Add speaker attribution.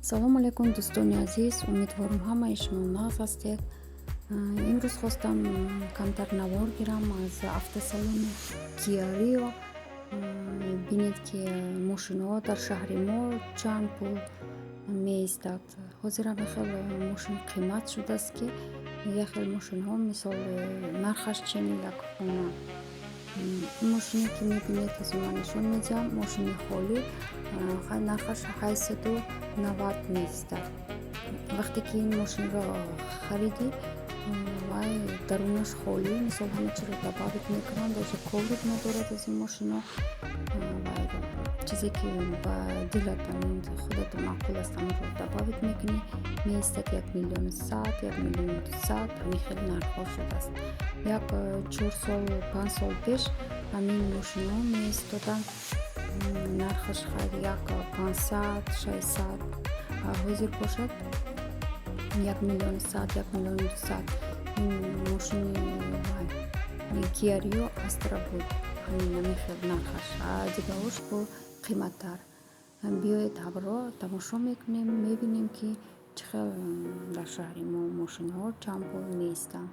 Speaker 1: Салому алайкум, дӯстони азиз! Умедворам, ҳамаи шумо нағз ҳастед. Имрӯз хостам камтар навор гирам аз автосалони Kia Rio. Бинед, ки мошинҳо дар шаҳри мо чанд пул меистад. Ҳозир ҳамин хел мошин қимат шудааст, ки як хел мошинҳо, мисол, нархаш чени як хона. Ин мошине, ки мебинед, аз ман нишон медиҳам, мошини холӣ, нархаш 890 меистад. Вақте ки ин мошинро харидӣ, вай дарунаш холӣ, мисол, ҳама чизро добавить мекунанд, даже коврик надорад. Аз ин мошино чизе, ки ба дилат, худат маъқул аст, онро добавить мекунӣ. Меистад 1 100 000, 1 200 000, ҳамин хел нархҳо шудааст. Як 4 сол, 5 сол пеш ҳамин мошинҳо меистоданд, нархаш хайр як 500, 600. Ҳозир бошад 1 100 000, 1 200 000. Ин мошини Kia Rio Astra буд, ҳамин хел нархаш, дигаҳош бо қиматтар. Биёед, ҳамроҳ тамошо мекунем, мебинем, ки чӣ хел дар шаҳри мо мошинҳо чанд пул меистанд.